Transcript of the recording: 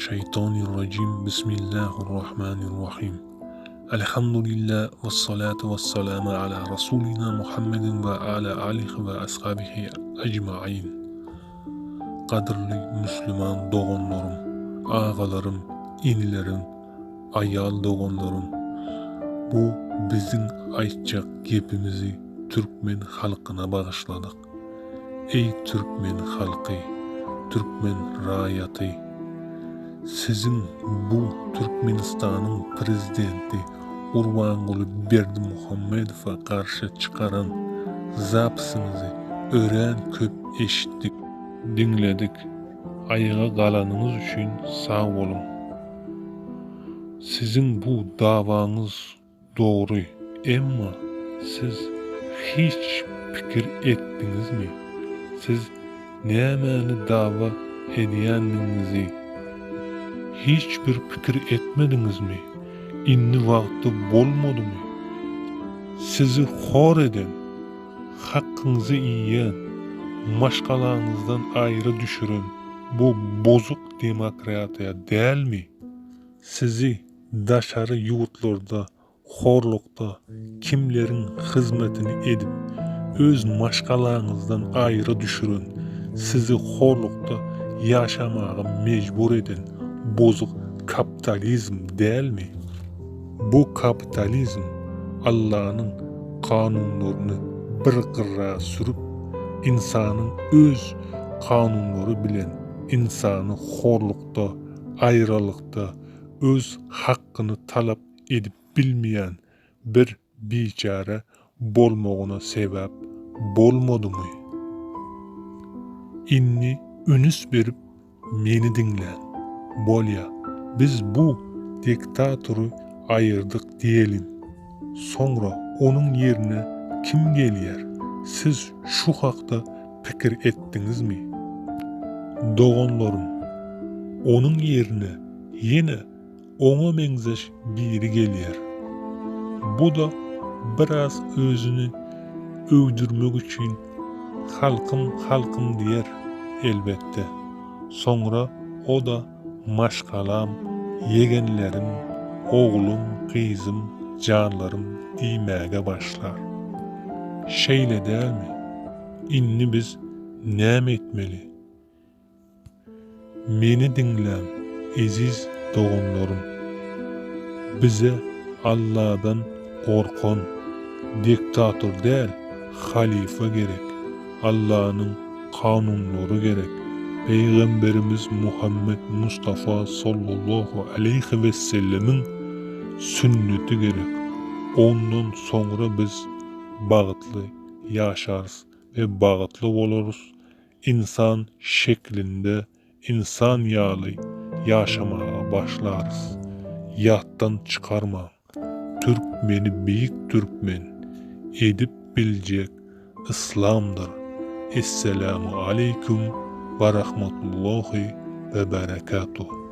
Mineşşeýtanirrajim. Bismillahirrahmanirrahim. Elhamdülillah ve salatu ve selamu ala Rasulina Muhammedin ve ala alihi ve ashabihi ecmain. Gadyrly Müslüman doganlarym, agalarym, inilerim, aýal doganlarym, bu biziň aýtjak gepimizi türkmen halkyna bagyşladyk. Eý türkmen halky, türkmen raýaty! Siziň bu Türkmenistanyň prezidenti Gurbanguly Berdimuhamedowa garşy çykaran zapisiňizi örän köp eşitdik, diňledik, aýaga galanyňyz üçin sag boluň. Siziň bu dawaňyz Dogry, emma siz hiç pikir etdiňizmi, siz nämäni dawa edýändigiňizi hiç bir pikir etmediňizmi, indi wagty bolmadymy? Sizi hor eden, hakkyňyzy iýen, maşgalaňyzdan aýra düşüren bu bozuk demokratiýa dälmi? Sizi daşary ýurtlarda horlukda kimleriň hyzmatyny edip, öz maşgalaňyzdan aýra düşüren, sizi horlukda ýaşamaga mejbur eden bozuk kapitalizm dälmi? Bu kapitalizm Allanyň kanunlaryny bir gyra sürüp, ynsanyň öz kanunlary bilen ynsany horlukda, aýralykda öz hakkyny talap edip bilmeýän bir biçäre bolmagyna sebäp bolmadymy? Indi ünüs berip meni diňläň. Bolýa, biz bu diktatory aýyrdyk diýeliň. Soňra onuň ýerine kim gelýär? Siz şu hakda pikir etdiňizmi? Doganlarym, onuň ýerine ýene oňa meňzeş biri gelýär. Bu-da biraz özüni öwdürmek üçin halkym, halkym diýer, elbetde. Soňra o-da maşgalam, ýegenlerim, oglum, gyzym, janlarym diýmäge başlar. Şeýle dälmi? Indi biz näme etmeli? Meni diňläň, eziz doganlarym! Bize Alladan gorkan, diktator däl, halyfa gerek, Allanyň kanunlary gerek, Pygamberimiz Muhammet Mustafa sallallahu aleýhi wesellemiň sünneti gerek. Ondan soňra biz bagtly ýaşarys we bagtly bolarys, ynsan şeklinde ynsan ýaly ýaşamaga başlarys. Ýatdan çykarmaň, türkmeni beýik türkmen edip biljek yslamdyr. Esselamu aleýkum we rahmetullahi we berekatuh.